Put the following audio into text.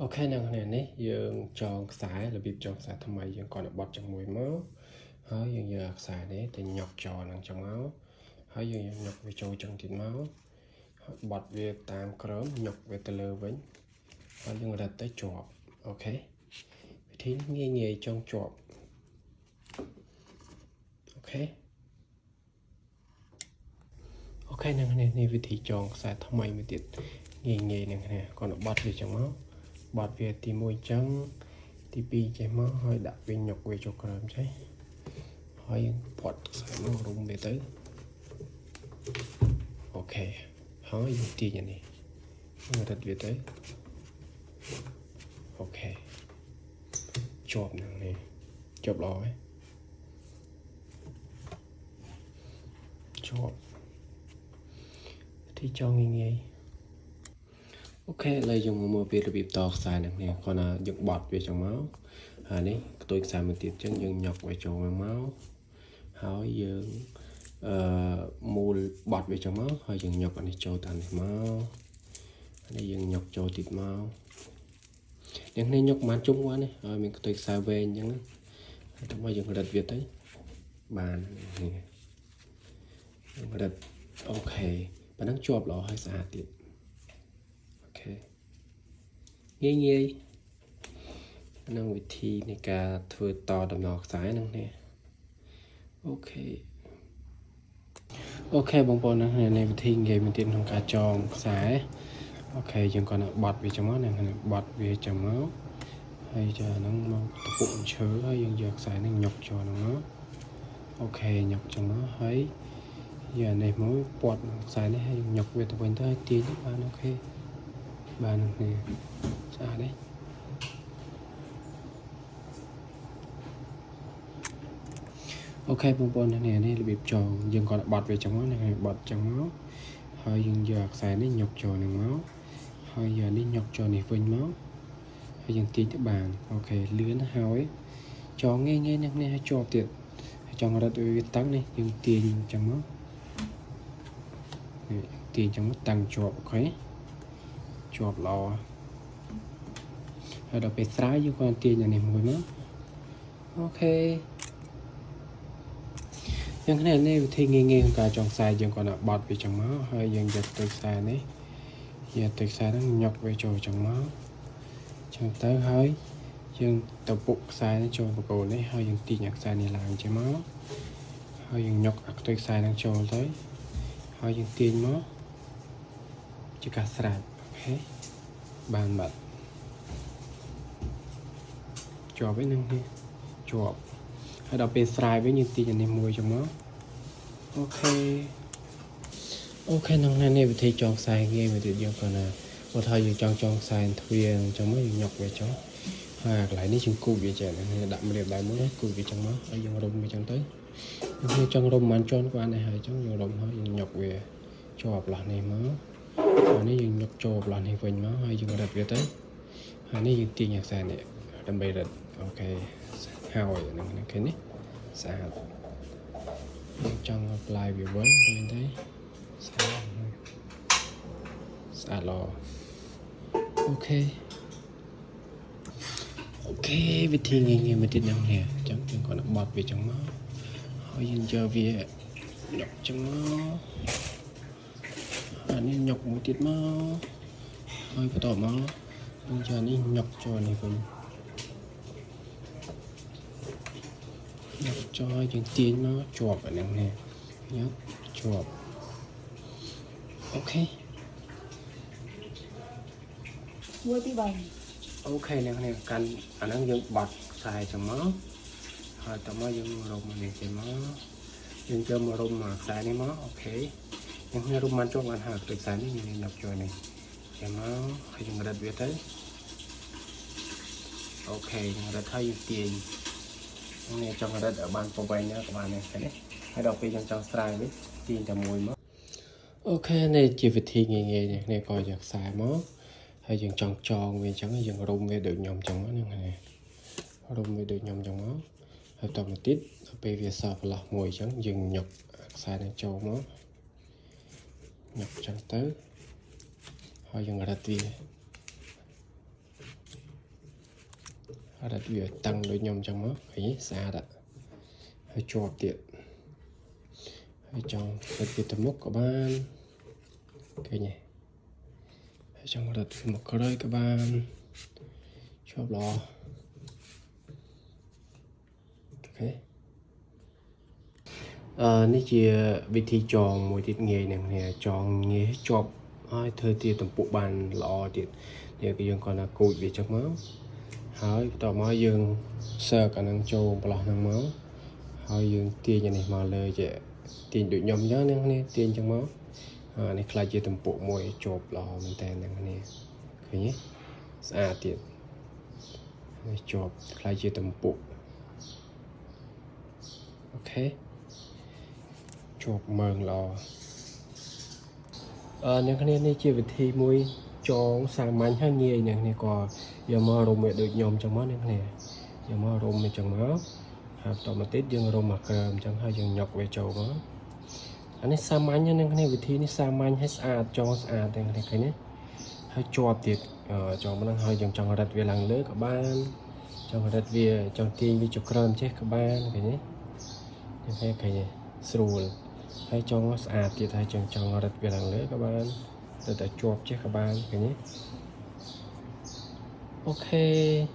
OK អ្នកគ្នានេះយើងចងខ្សែរបៀបចងខ្សែថ្មីយើងគ្រាន់តែបត់ជាមួយមកហើយយើងយកខ្សែនេះទៅញុកចូលហ្នឹងចឹងមកហើយយើងញុកវាចូលចឹងទៀតមកហើយបត់វាតាមក្រោមញុកវាទៅលើវិញហើយយើងរឹតទៅជាប់OK វិធីនេះងាយងាយចងជាប់OK OK អ្នកគ្នានេះវិធីចងខ្សែថ្មីមួយទៀតងាយងាយអ្នកគ្នាគ្រាន់តែបត់វាចឹងមកបត់វាទី1ចឹងទី2ចេះមកហើយដាក់វាញុកវាចូលក្រោមចេះហើយយើងពាត់ខ្សែមករុំវាទៅOK ហើយយើងទាញអានេះយើងរឹតវាទៅOK ជាប់ហ្នឹងនេះជាប់ល្អហើយជាប់វិធីចងងាយងាយ OK ឥឡូវយើងមកមើលពីរបៀបតខ្សែហ្នឹងនេះគ្រាន់តែយើងបត់វាចឹងមកហើយនេះខ្ទុយខ្សែមួយទៀតចឹងយើងញុកវាចូលមកហើយយើងអឺមូលបត់វាចឹងមកហើយយើងញុកអានេះចូលតាមនេះមកនេះយើងញុកចូលទៀតមកអ្នកនេះញុកប្រហែលជុំបាននេះហើយមានខ្ទុយខ្សែវែងចឹងណាហើយទៅមកយើងរឹតវាទៅបាននេះយើងរឹត OK ប៉ណ្ណឹងជាប់ល្អហើយស្អាតទៀត OK ងាយងាយនឹងវិធីនៃការធ្វើតតំណខ្សែហ្នឹងនេះOK OK បងប្អូនណានេះវិធីងាយមែនទៀតក្នុងការចងខ្សែOK យើងគ្រាន់តែបត់វាចឹងមកណាបត់វាចឹងមកហើយចាហ្នឹងមកតពុកឈើហើយយើងយកខ្សែហ្នឹងញុកចូលហ្នឹងមក OK ញុកចឹងមកហើយយកនេះមកពាត់ខ្សែនេះហើយយើងញុកវាទៅវិញទៅហើយទាញទៅបាន OK បាននេះស្អាតទេOK បងប្អូននេះនេះរបៀបចងយើងគ្រាន់បត់វាចឹងមកនេះបត់ចឹងមកហើយយើងយកខ្សែនេះញុកចូលនឹងមកហើយយកនេះញុកចូលនេះវិញមកហើយយើងទាញទៅបាន OK លឿនហើយចងងាយងាយនេះនេះឲ្យជាប់ទៀតហើយចង់រត់វាតឹងនេះយើងទាញចឹងមកនេះទាញចឹងមកតាំងជាប់OK ជាប់ល្អហើយដល់ពេលស្រាយយើងគ្រាន់ទាញអានេះមួយមក OK យ៉ាងនេះនេះវិធីងាយៗក្នុងការចងខ្សែយើងគ្រាន់តែបត់វាចឹងមកហើយយើងយកទៅខ្សែនេះយកទៅខ្សែហ្នឹងញុកវាចូលចឹងមកចឹងទៅហើយយើងទៅពុកខ្សែនេះចូលបង្គោលនេះហើយយើងទាញអាខ្សែនេះឡើងចេញមកហើយយើងញុកអាខ្ទុយខ្សែហ្នឹងចូលទៅហើយយើងទាញមកជាការស្រេច OK បានបាត់ជាប់ឯហ្នឹងនេះជាប់ហើយដល់ពេលស្រាយវិញយើងទាញអានេះមួយចឹងមក OK OK ក្នុងនេះវិធីចងខ្សែងាយមួយទៀតយើងគ្រាន់តែបើថាយើងចង់ចងខ្សែទ្វារអញ្ចឹងមកយើងញុកវាចុះហើយកន្លែងនេះយើងគូតវាចេះដាក់ម្រាមដៃមួយគូតវាចឹងមកហើយយើងរុំវាចឹងទៅយើងចង់រុំប៉ុន្មានជាន់ក៏បានដែរហើយអញ្ចឹងយើងរុំហើយយើងញុកវាចូលអាផ្លោះនេះមកហើយនេះយើងញុកចូលផ្លោះនេះវិញមកហើយយើងរឹតវាទៅហើយនេះយើងទាញអាខ្សែនេះដើម្បីរឹត OK ហើយហ្នឹងឃើញនេះស្អាតយើងចង់ apply វាវិញឃើញទេស្អាតស្អាតល្អ OK OK វិធីងាយងាយមួយទៀតហ្នឹងនេះអញ្ចឹងយើងគ្រាន់តែបត់វាចឹងមកហើយយើងយកវាញុកចឹងមកអានេះញុកមួយទៀតមកហើយបន្តមកយើងយកនេះញុកចូលនេះវិញញុកចូលហើយយើងទាញមកជាប់អាហ្នឹងនេះញុកជាប់OK មួយពីរបី OK អ្នកនេះកាន់អាហ្នឹងយើងបត់ខ្សែចឹងមកហើយតមកយើងរុំនេះចេញមកយើងចូលមករុំខ្សែនេះមក OK យើងគ្នារុំបានជាប់បានហើយខ្សែនេះយើងញុកចូលនេះចេញមកហើយយើងរឹតវាទៅOK យើងរឹតហើយយើងទាញនេះចង់រឹតឲ្យបានប្រវែងណាក៏បានដែរឃើញទេហើយដល់ពេលយើងចង់ស្រាយវិញទាញតែមួយមក OK នេះជាវិធីងាយៗនេះនេះក៏យកខ្សែមកហើយយើងចង់ចងវាអញ្ចឹងយើងរុំវាដូចខ្ញុំអញ្ចឹងហ្នឹងណារុំវាដូចខ្ញុំអញ្ចឹងមកហើយតមកទៀតដល់ពេលវាសល់ប្រឡោះមួយអញ្ចឹងយើងញុកខ្សែនឹងចូលមកញុកអញ្ចឹងទៅហើយយើងរឹតវា រឹតវាឲ្យតឹងដូចខ្ញុំអញ្ចឹងមកឃើញទេស្អាតអ่ะហើយជាប់ទៀតហើយចង់រឹតវាទៅមុខក៏បានឃើញទេហើយចង់រឹតវាមកក្រោយក៏បានជាប់ល្អ okay អឺនេះជាវិធីចងមួយទៀតងាយនឹងគ្នាចងងាយជាប់ហើយធ្វើជាទំពុកបានល្អទៀតនេះគឺយើងគ្រាន់តែគូចវាចឹងមកហើយបន្ទាប់មកយើងសើកអានឹងចូលប្រឡោះហ្នឹងមកហើយយើងទាញអានេះមកលើជាទាញដូចខ្ញុំចឹងនឹងគ្នាទាញចឹងមកអានេះខ្លាចជាទំពុកមួយជាប់ល្អមែនតើនឹងគ្នាឃើញទេស្អាតទៀតនេះជាប់ខ្លាចជាទំពុក okay ជាប់មើងល្អអឺអ្នកគ្នានេះជាវិធីមួយចងសាមញ្ញហើយងាយអ្នកគ្នាក៏យកមករំវាដូចខ្ញុំចឹងមកអ្នកគ្នាយកមករំវាចឹងមកហើយបន្តមកទៀតយើងរំមកក្រើមចឹងហើយយើងញុកវាចូលមកអានេះសាមញ្ញណាអ្នកគ្នាវិធីនេះសាមញ្ញហើយស្អាតចងស្អាតអ្នកគ្នាឃើញទេហើយជាប់ទៀតអឺចងមកហ្នឹងហើយយើងចង់រឹតវាឡើងលើក៏បានចង់រឹតវាចង់ទាញវាចុះក្រោមចេះក៏បានឃើញទេអ្នកគ្នាឃើញទេស្រួល ហើយចង់ស្អាតទៀតហើយចង់ចង់រឹតវាឡើងលើក៏បានទៅតែជាប់ចេះក៏បានឃើញទេ okay.